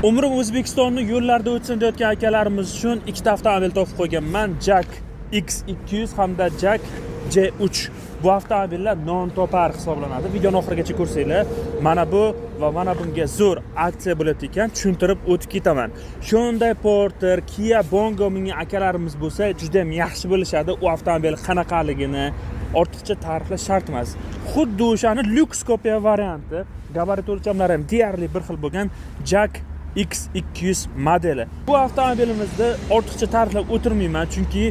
Umrim O'zbekistonni yo'llarida o'tsin deyotgan akalarimiz uchun ikkita avtomobil topib qo'yganman: JAC X200 hamda JAC J3. Bu avtomobillar non topar hisoblanadi. Videoni oxirigacha ko'rsanglar, mana bu va mana bunga zo'r aksiya bo'lyapti ekan, tushuntirib o'tib ketaman. Hyundai Porter, Kia Bongo mingan akalarimiz bo'lsa, juda ham yaxshi bilishadi u avtomobil qanaqaligini, ortiqcha ta'riflash shart emas. Xuddi o'shani lyuks kopiya varianti, gabarit o'lchamlari ham deyarli bir xil bo'lgan JAC X200 modeli. Bu avtomobilimizni ortiqcha ta'riflab o'tirmayman, chunki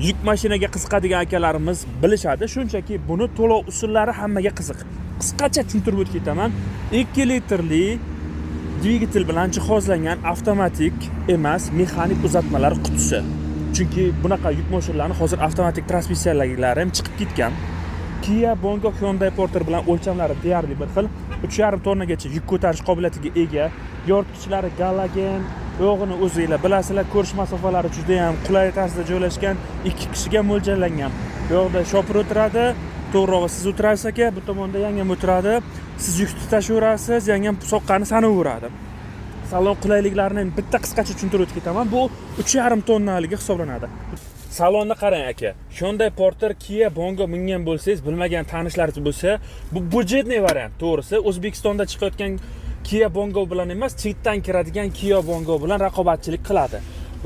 yuk mashinaga qiziqadigan akalarimiz bilishadi. Shunchaki buni to'lov usullari hammaga qiziq. Qisqacha tushuntirib o'tib ketaman. 2 litrli dvigatel bilan jihozlangan, avtomatik emas, mexanik uzatmalar qutisi. Chunki bunaqa yuk mashinalarni hozir avtomatik transmissiyalari ham chiqib ketgan. Kia Bongo Hyundai Porter bilan o'lchamlari deyarli bir xil. 3,5 tonnagacha yuk ko'tarish qobiliyatiga ega. Yoritgichlari galogen, yo'g'ini o'zinglar bilasizlar, ko'rish masofalari juda ham qulay tarzda joylashgan, ikki kishiga mo'ljallangan. Bu yoqda shopir o'tiradi, to'g'rirog'i, siz o'tirasiz, aka, bu tomonda yangam o'tiradi. Siz yukni tashiyverasiz, yangam soqqani sanaveradi. Salon qulayliklarini bitta qisqacha tushuntirib o'tib ketaman. Bu 3,5 tonnaligi hisoblanadi. Salonni qarang, aka. Hyundai Porter, Kia Bongo mingan bo'lsangiz, bilmagan tanishlaringiz bo'lsa, bu бюджетный variant. To'g'risi, O'zbekistonda chiqayotgan Kia Bongo bilan emas, chetdan kiradigan Kia Bongo bilan raqobatchilik qiladi.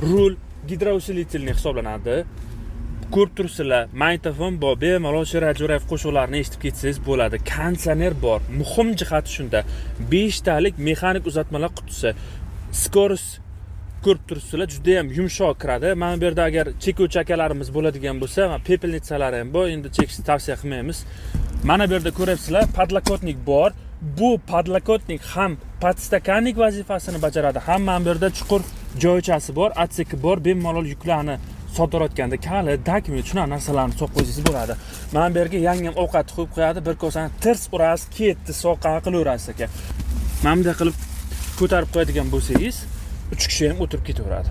Rul гидроусилительный hisoblanadi. Ko'rib turibsizlar, magnitofon bor, bemalol Sherali Jo'rayev qo'shiqlarini eshitib ketsangiz bo'ladi. Konditsioner bor. Muhim jihati shunda. Beshtalik mexanik uzatmalar qutisi. Скорость ko'rib turibsizlar, juda ham yumshoq kiradi. Mana bu yerda agar chekuvchi akalarimiz bo'ladigan bo'lsa, mana пепельница lari ham bor. Endi chekishni tavsiya qilmaymiz. Mana bu yerda ko'ryapsizlar, подлокотник bor. Bu подлокотник ham подстаканник vazifasini bajaradi, ham mana bu yerda chuqur joychasi bor, отсек i bor. Bemalol yuklarni sotirayotganda kalit, dokument, shunaqa narsalarni solib qo'ysangiz bo'ladi. Mana bu yerga yangam ovqat qo'yib qo'yadi, bir kosani tirs urasiz, ketdi, soqqani qilaverasiz, aka. Mana bunday qilib ko'tarib qo'yadigan bo'lsangiz, uch kishi ham o'tirib ketaveradi.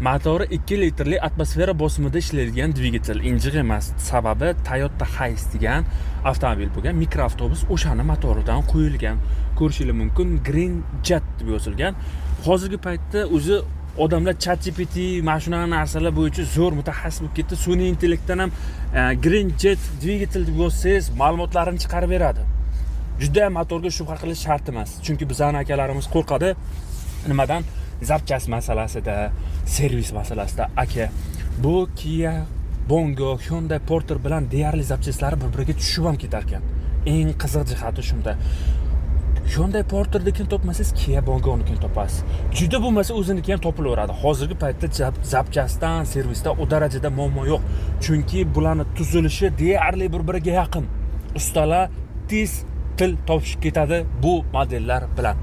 Motori 2 litrli atmosfera bosimida ishlaydigan dvigatel, injiq emas. Sababi Toyota Hiace degan avtomobil bo'lgan, mikroavtobus, o'shani motoridan qo'yilgan. Ko'rishingiz mumkin, Green Jet deb yozilgan. Hozirgi paytda o'zi odamlar ChatGPT, mana shunaqa narsalar bo'yicha zo'r mutaxassis bo'lib ketdi. Sun'iy intellektdan ham Green Jet dvigatel deb yozsangiz, ma'lumotlarini chiqarib beradi. Juda motorga shubha qilish shart emas, chunki bizani akalarimiz qo'rqadi. Nimadan? Запчасть masalasida, servis masalasida. Aka, bu Kia Bongo, Hyundai Porter bilan deyarli запчасть lari bir biriga tushib ham ketar ekan. Eng qiziq jihati shunda. Hyundai Porternikini topmasangiz, Kia Bongonikini topasiz. Juda bo'lmasa, o'ziniki ham topilaveradi. Hozirgi paytda запчасть dan, servisda u darajada muammo yo'q, chunki bularni tuzilishi deyarli bir biriga yaqin. Ustalar tez til topishib ketadi bu modellar bilan.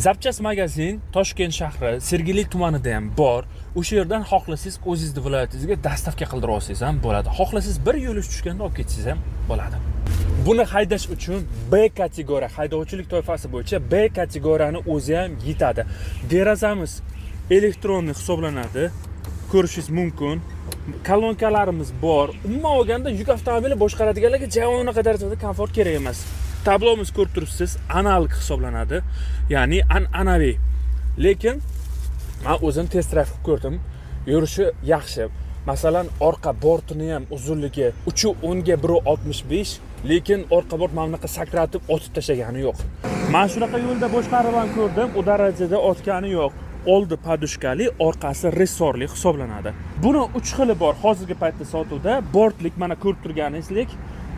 Запчасть magazin Toshkent shahri, Sergeli tumanida ham bor. O'sha yerdan xohlasangiz, o'zingizni viloyatingizga доставка qildirib olsangiz ham bo'ladi, xohlasangiz, bir yo'lish tushganda olib ketsangiz ham bo'ladi. Buni haydash uchun B kategoriya, haydovchilik toifasi bo'yicha B kategoriyani o'zi ham yetadi. Derazamiz электронный hisoblanadi, ko'rishingiz mumkin. Kolonkalarimiz bor. Umuman olganda, yuk avtomobili boshqaradiganlarga ja unaqa darajada komfort kerak emas. Tablomiz, ko'rib turibsiz, analog hisoblanadi, ya'ni an'anaviy, lekin man o'zim test drive qilib ko'rdim, yurishi yaxshi. Masalan, orqa bortini ham uzunligi 3,10 ga 1,65, lekin orqa bort mana bunaqa sakratib otib tashlagani yo'q. Man shunaqa yo'lda boshqarib ham ko'rdim, u darajada otgani yo'q. Oldi подушка li, orqasi ressorli hisoblanadi. Buni uch xili bor hozirgi paytda sotuvda: bortlik, mana ko'rib turganingizdek,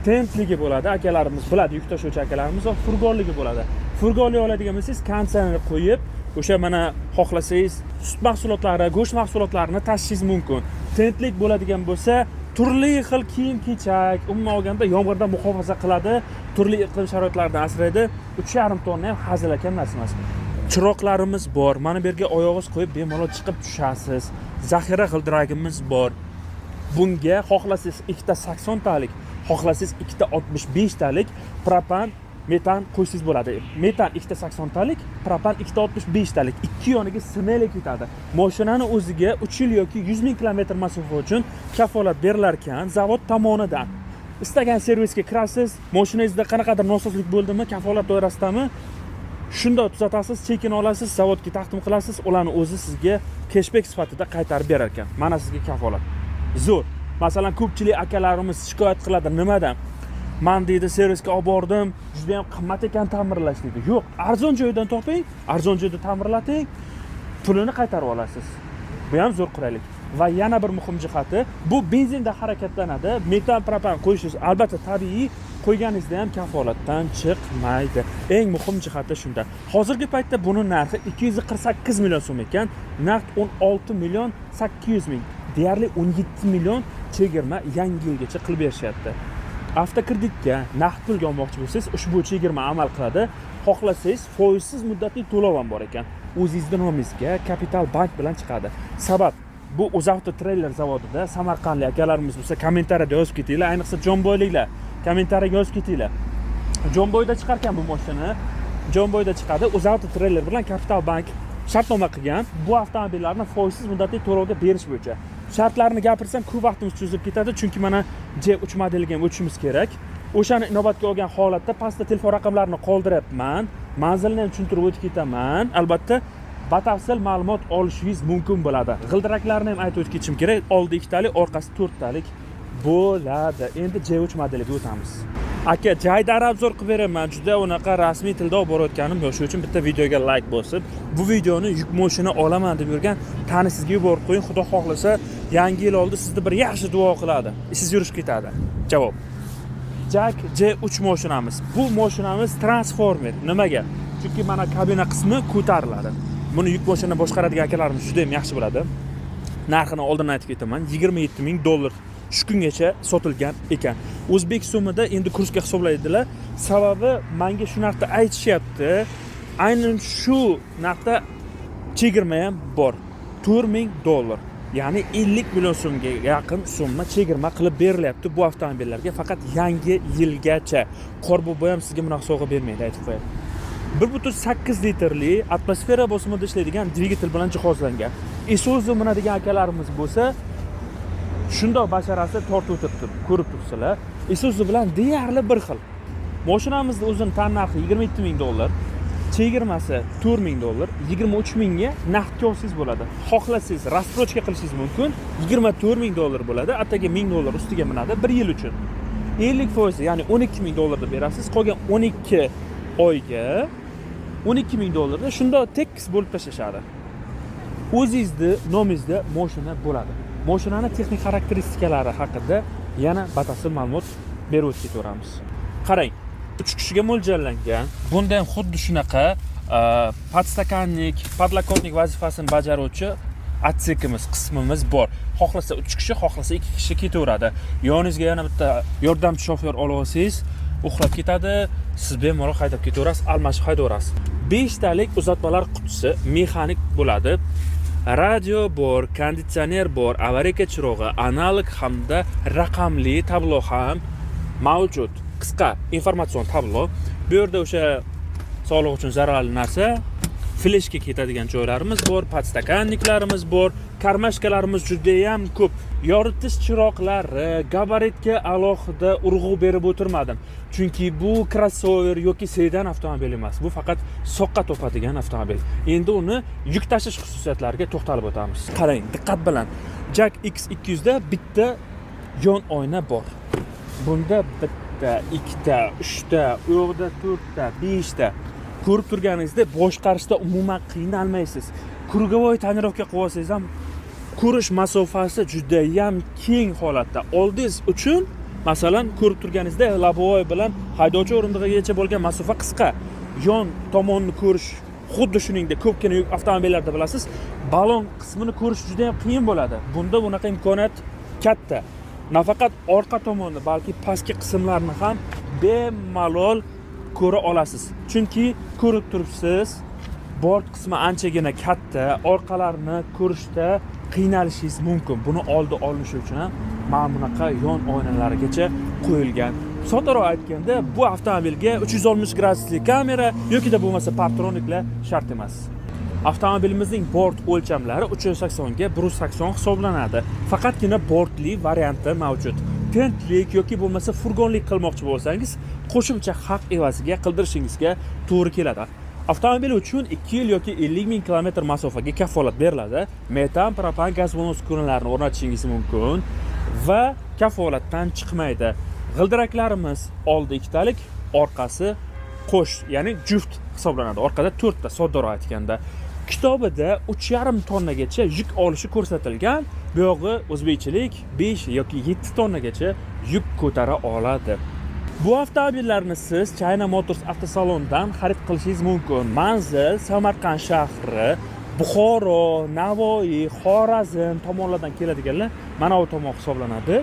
tentligi bo'ladi, akalarimiz biladi, yuk tashuvchi akalarimiz, va furgonligi bo'ladi. Furgonli oladigan bo'lsangiz, konditsioner qo'yib, o'sha mana xohlasangiz, sut mahsulotlari, go'sht mahsulotlarini tashishingiz mumkin. Tentlik bo'ladigan bo'lsa, turli xil kiyim kechak, umuman olganda, yomg'irdan muhofaza qiladi, turli iqlim sharoitlaridan asraydi. 3,5 tonna ham hazilakam narsa emas. Chiroqlarimiz bor, mana bu yerga oyog'ingiz qo'yib bemalol chiqib tushasiz. Zaxira g'ildiragimiz bor. Bunga xohlasangiz ikkita 80 talik, xohlasangiz ikkita 65 talik propan, metan qo'ysangiz bo'ladi. Metan ikkita 80 talik, propan ikkita 65 talik, ikki yoniga смело ketadi. Moshinani o'ziga 3 yil yoki 100 000 kilometr masofa uchun kafolat berilar ekan zavod tomonidan. Istagan servisga kirasiz, moshinangizda qanaqadir nosozlik bo'ldimi, kafolat doirasidami. Shundoq tuzatasiz, chekini olasiz, zavodga taqdim qilasiz, ularni o'zi sizga кэшбэк sifatida qaytarib berar ekan. Mana sizga kafolat. Zo'r. Masalan, ko'pchilik akalarimiz shikoyat qiladi nimadan? Man, deydi, servisga olib bordim, juda ham qimmat ekan ta'mirlash, deydi. Yo'q, arzon joydan toping, arzon joyda ta'mirlating, pulini qaytarib olasiz. Bu ham zo'r qulaylik. Va yana bir muhim jihati, bu benzinda harakatlanadi. Metan, propan qo'yishingiz albatta tabiiy, qo'yganingizda ham kafolatdan chiqmaydi. Eng muhim jihati shunda. Hozirgi paytda buni narxi 248 million so'm ekan, naqd 16 million 800 ming, deyarli 17 million chegirma yangi yilgacha qilib berishyapti. Avtokreditga, naqd pulga olmoqchi bo'lsangiz, ushbu chegirma amal qiladi. Xohlasangiz, foizsiz muddatli to'lov ham bor ekan. O'zingizni nomingizga Kapital bank bilan chiqadi. Sabab, bu O'zavto Treyler zavodida. Samarqandlik akalarimiz bo'lsa, kommentariyada yozib ketinglar, ayniqsa jomboyliklar, kommentariyaga yozib ketinglar. Jomboyda chiqarkan bu mashina, Jomboyda chiqadi. O'zavto Treyler bilan Kapital bank shartnoma qilgan bu avtomobillarni foizsiz muddatli to'lovga berish bo'yicha. Shartlarini gapirsam, ko'p vaqtimiz cho'zilib ketadi, chunki mana J3 modeliga ham o'tishimiz kerak. O'shani inobatga olgan holatda pastda telefon raqamlarini qoldiryapman, manzilni ham tushuntirib o'tib ketaman. Albatta, batafsil ma'lumot olishingiz mumkin bo'ladi. G'ildiraklarni ham aytib o'tib ketishim kerak: oldi ikkitalik, orqasi to'rttalik bo'ladi. Endi J3 modeliga o'tamiz. Aka, jaydari обзор qilib beraman, juda unaqa rasmiy tilda olib borayotganim yo'q. Shuning uchun bitta videoga layk bosib, bu videoni yuk moshina olaman deb yurgan tanishingizga yuborib qo'ying. Xudo xohlasa, yangi yil oldi sizni bir yaxshi duo qiladi, ishingiz yurishib ketadi. Javob: JAC J3 moshinamiz. Bu moshinamiz transformer. Nimaga? Chunki mana kabina qismi ko'tariladi. Buni yuk moshina boshqaradigan akalarimiz juda ham yaxshi biladi. Narxini oldin aytib ketaman: 27 ming dollar shu kungacha sotilgan ekan. O'zbek so'mida endi kursga hisoblaydilar. Sababi, manga shu narxda aytishyapti, aynan shu narxda chegirma ham bor: 4000 dollar, ya'ni 50 million so'mga yaqin summa chegirma qilib berilyapti bu avtomobillarga faqat yangi yilgacha. Qorbobo ham sizga bunaqa sovg'a bermaydi, aytib qo'yay. 1,8 litrli atmosfera bosimida ishlaydigan dvigatel bilan jihozlangan. Isuzu minadigan akalarimiz bo'lsa, shundoq basharasi tortib o'tiribdi, ko'rib turibsizlar. Isuzu bilan deyarli bir xil. Moshinamizni o'zini tan narxi 27 ming dollar, chegirmasi 4 ming dollar, 23 mingga naqdga olsangiz bo'ladi. Xohlasangiz, рассрочка qilishingiz mumkin, 24 ming dollar bo'ladi, atigi 1000 dollar ustiga minadi. Bir yil uchun 50%, ya'ni 12 ming dollarda berasiz, qolgan 12 oyga 12 ming dollarda shundoq tekis bo'lib tashlashadi. O'zingizni nomingizda moshina bo'ladi. Moshinani texnik xarakteristikalari haqida yana batafsil ma'lumot berib o'tib ketaveramiz. Qarang, uch kishiga mo'ljallangan. Bunda ham xuddi shunaqa подстаканник, подлокотник vazifasini bajaruvchi отсек imiz, qismimiz bor. Xohlasa uch kishi, xohlasa ikki kishi ketaveradi. Yoningizga yana bitta yordamchi shofyor olib olsangiz, uxlab ketadi, siz bemalol haydab ketaverasiz, almashib haydayverasiz. Beshtalik uzatmalar qutisi mexanik bo'ladi. Radio bor, konditsioner bor, аварийка chirog'i, analog hamda raqamli tablo ham mavjud, qisqa informatsion tablo. Bu yerda o'sha sog'liq uchun zararli narsa, fleshka ketadigan joylarimiz bor, подстаканник larimiz bor, кармашка larimiz judayam ko'p, yoritish chiroqlari. Gabaritga alohida urg'u berib o'tirmadim, chunki bu crossover yoki sedan avtomobil emas, bu faqat soqqa topadigan avtomobil. Endi uni yuk tashish xususiyatlariga to'xtalib o'tamiz. Qarang diqqat bilan: JAC X200 da bitta yon oyna bor, bunda bitta, ikkita, uchta, u yoqda to'rtta, beshta. Ko'rib turganingizdek, boshqarishda umuman qiynalmaysiz. Круговой тонировка qilib olsangiz ham, ko'rish masofasi judayam keng holatda. Oldingiz uchun, masalan, ko'rib turganingizdek, лобовой bilan haydovchi o'rindig'igacha bo'lgan masofa qisqa. Yon tomonni ko'rish, xuddi shuningdek, ko'pgina yuk avtomobillarda bilasiz, balon qismini ko'rish juda yam qiyin bo'ladi. Bunda bunaqa imkoniyat katta. Nafaqat orqa tomonni, balki pastki qismlarni ham bemalol ko'ra olasiz, chunki ko'rib turibsiz, bort qismi anchagina katta. Orqalarni ko'rishda qiynalishingiz mumkin. Buni oldi olinishi uchun ham mana bunaqa yon oynalarigacha qo'yilgan. Soddaroq aytganda, bu avtomobilga 360 gradusli kamera yokida bo'lmasa парктроник lar shart emas. Avtomobilimizning bort o'lchamlari 380 ga 180 hisoblanadi. Faqatgina bortli varianti mavjud. Tentlik yoki bo'lmasa furgonlik qilmoqchi bo'lsangiz, qo'shimcha haq evaziga qildirishingizga to'g'ri keladi. Avtomobil uchun 2 yil yoki 50 ming kilometr masofaga kafolat beriladi. Metan, propan, gaz ballon uskunalarini o'rnatishingiz mumkin va kafolatdan chiqmaydi. G'ildiraklarimiz oldi ikkitalik, orqasi qo'sh, ya'ni juft hisoblanadi. Orqada to'rtta, soddaroq aytganda. Kitobida 3,5 tonnagacha yuk olishi ko'rsatilgan. Bu yog'i o'zbekchilik 5 yoki 7 tonnagacha yuk ko'tara oladi. Bu avtomobillarni siz China Motors avtosalonidan xarid qilishingiz mumkin. Manzil: Samarqand shahri. Buxoro, Navoiy, Xorazm tomonlardan keladiganlar mana bu tomon hisoblanadi.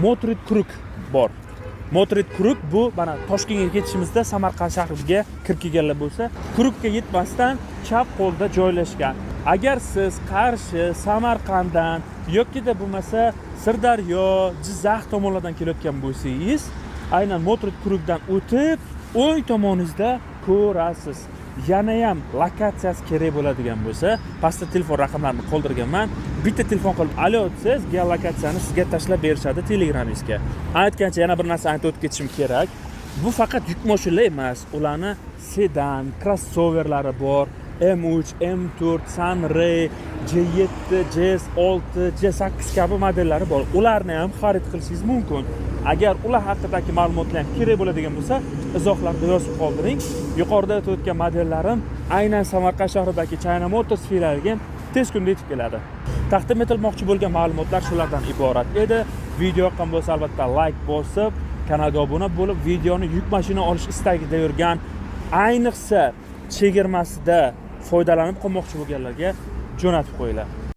Motorit Круг bor. Motorit Круг bu mana Toshkentga ketishimizda Samarqand shahriga kirib kelganlar bo'lsa, Круг ga yetmasdan chap qo'lda joylashgan. Agar siz Qarshi, Samarqanddan yokida bo'lmasa Sirdaryo, Jizzax tomonlardan kelayotgan bo'lsangiz, aynan Motorit Круг dan o'tib, o'ng tomoningizda ko'rasiz. Yanayam lokatsiyasi kerak bo'ladigan bo'lsa, pastda telefon raqamlarini qoldirganman. Bitta telefon qilib "Alo" desangiz, geolokatsiyani sizga tashlab berishadi Telegramingizga. Aytgancha, yana bir narsa aytib o'tib ketishim kerak. Bu faqat yuk mashinalar emas, ularni sedan, krossoverlari bor. M3, M4, Sunray, J7, JS6, J8 kabi modellari bor. Ularni ham xarid qilishingiz mumkin. Agar ular haqidagi ma'lumotlar ham kerak bo'ladigan bo'lsa, izohlarda yozib qoldiring. Yuqorida aytib o'tgan modellarim aynan Samarqand shahridagi China Motors filialiga tez kunda yetib keladi. Taqdim etilmoqchi bo'lgan ma'lumotlar shulardan iborat edi. Video yoqqan bo'lsa, albatta layk bosib, kanalga obuna bo'lib, videoni yuk mashina olish istagida yurgan, ayniqsa chegirmasida foydalanib qolmoqchi bo'lganlarga jo'natib qo'yinglar.